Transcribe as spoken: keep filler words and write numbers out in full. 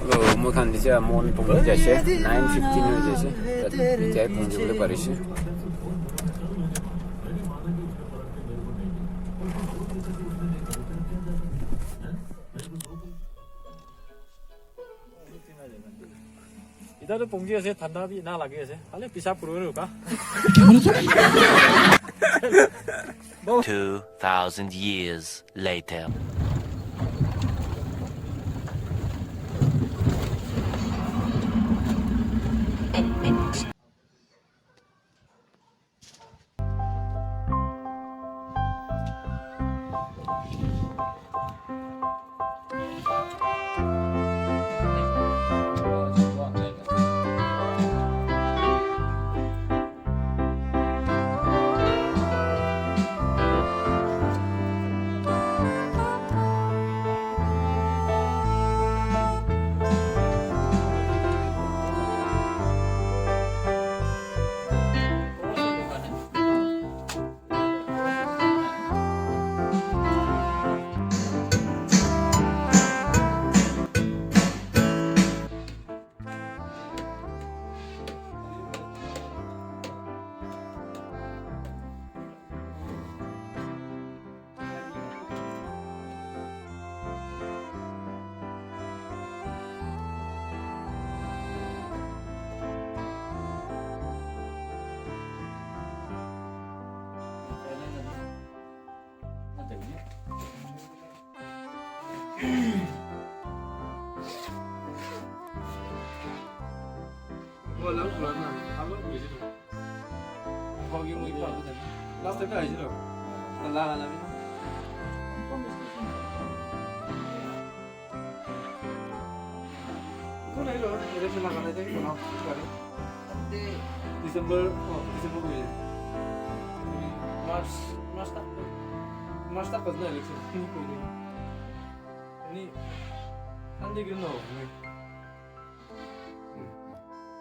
Hello, moi khan dise mon pongji jaise, nine fifteen hoi jaise. Tate etia pongji bole parise. Ita to pongji ase, thanda bi na lagi ase. Khali pisap kuru kuru ka. Two thousand years later. Last time ahisilo. Last time. Kun ahilo? Election laga time te kono. December, oh, December ko. March, March tak. March tak ko na election. Ni, ande gino.